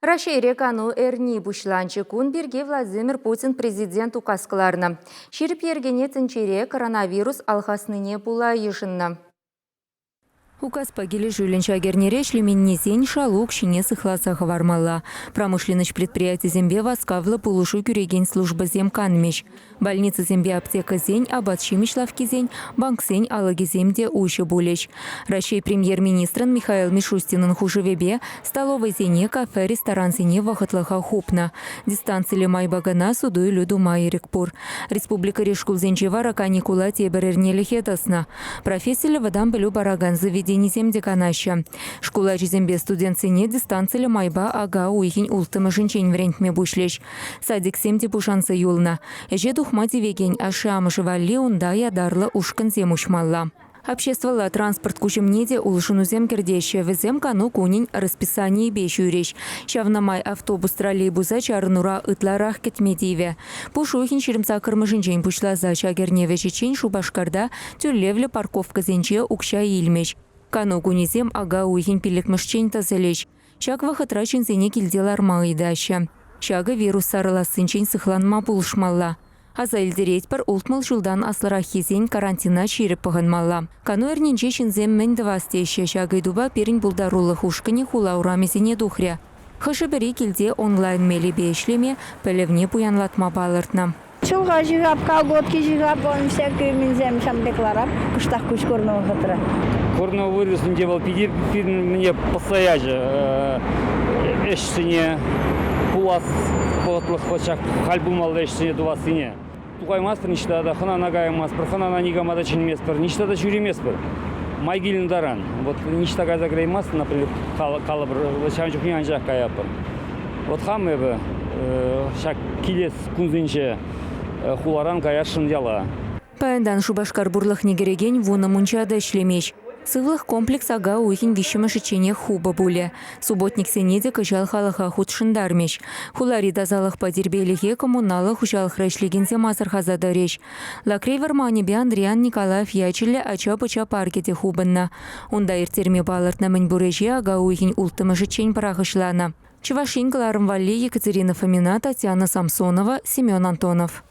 Раҫҫейре кану эрни пуҫланчӗ. Кун пирки Владимир Путин президент указ кӑларнӑ. Ҫирӗп йӗркене тӗнчере коронавирус алхаснине пула йышӑннӑ. Указпа килӗшӳллӗн ҫак эрнере ӗҫлеменнисен шалу укҫине сыхласа хӑвармалла. Промышленноҫ предприятисемпе васкавлӑ пулӑшу кӳрекен службӑсем канмӗҫ. Больницӑсемпе аптекӑсен, апат-ҫимӗҫ лавккисен, банксен алӑкӗсем те уҫӑ пулӗҫ. Раҫҫей премьер-министрӗн Михаил Мишустинӑн хушӑвӗпе столовӑйсене, кафе-ресторансене вӑхӑтлӑха хупнӑ. Дистанциллӗ майпа кӑна суту-илӳ тума ирӗк пур. Республикӑри шкулсенче вара каникула тепӗр эрнелӗхе тӑснӑ. Профессиллӗ вӑтам пӗлӳ паракан заведенисем те канаҫҫӗ. Шкул ачисемпе студентсене дистанциллӗ майпа ака уйӑхӗн улттӑмӗшӗнчен вӗрентме пуҫлӗҫ. Садиксем те пушанса юлнӑ. Ӗҫе тухма тивекен ашшӗ-амӑшӗ валли унта ятарлӑ ушкӑнсем уҫмалла. Обществӑлла транспорт куҫӑмне те улшӑнусем кӗртеҫҫӗ. Вӗсем кану кунӗн расписанийӗпе ҫӳрӗҫ. Ҫавна май автобус-троллейбуса чарӑнура ытларах кӗтме тивӗ. Пуш уйӑхӗн 28-мӗшӗнчен пуҫласа ҫак эрне вӗҫӗччен Шупашкарта тӳлевлӗ парковкӑсенче укҫа илмӗҫ. Кану кунӗсем ака уйӑхӗн пиллӗкмӗшчен тӑсӑлӗҫ. Ҫак вӑхӑтра ҫынсене килте ларма ыйтаҫҫӗ. Ҫакӑ вирус сарӑлассинчен сыхланма пулӑшмалла. Аса илтеретпӗр, 60 ҫултан аслӑраххисен карантина ҫирӗп пӑхӑнмалла. Кану эрнинче ҫынсем мӗн тӑвас теҫҫӗ, ҫак ыйтупа пирӗн пултарулӑх ушкӑнӗ хула урамӗсене тухрӗ. Хӑшӗ-пӗри килте онлайн мелӗпе ӗҫлеме, пӗлӗвне пуянлатма палӑртнӑ. Чулха ҫыхап, колготки ҫыхап, он всякие минсем ҫам пек ларап, кӑштах куҫ курнӑ вӑхӑтра. Коронавирус ӗнтӗ вӑл питӗ пирӗн пӑсса ячӗ. Ӗҫсене пулас вӑхӑтлӑх ҫак халь пулмалли ӗҫсене тӑвассине. Тухаймастпӑр ниҫта та, хӑнана каймастпӑр, хӑнана никама та чӗнместпӗр, ниҫта та ҫӳреместпӗр. Май килнӗ таран. Вот ниҫта кайса кӗрейместӗн, например, калӑпӑр, ҫавӑн чухне анчах каятпӑр. Вот хам эпӗ ҫак килес кунсенче хуларан каясшӑн яла. Паянтан Шупашкар пурлӑхне кӗрекен вунӑ мунча та ӗҫлемест. Сывлӑх комплекс ака уйӑхӗн виҫҫӗмӗшӗчченех хупӑ пулӗ. Субботниксене те кӑҫал халӑха хутшӑнтармӗҫ. Хулари тасалӑхпа тирпейлӗхе коммуналлӑ хуҫалӑхра ӗҫлекенсем асӑрхаса тӑрӗҫ. Лакрей вӑрманӗпе Андриян Николаев ячӗллӗ ача-пӑча паркӗ те хупӑннӑ. Унта ирттерме палӑртнӑ мӗнпур ӗҫе ака уйӑхӗн улттӑмӗшӗччен пӑрахӑҫланӑ. Чӑваш Ен кӑларӑм валли Екатерина Фомина, Татьяна Самсонова, Семен Антонов.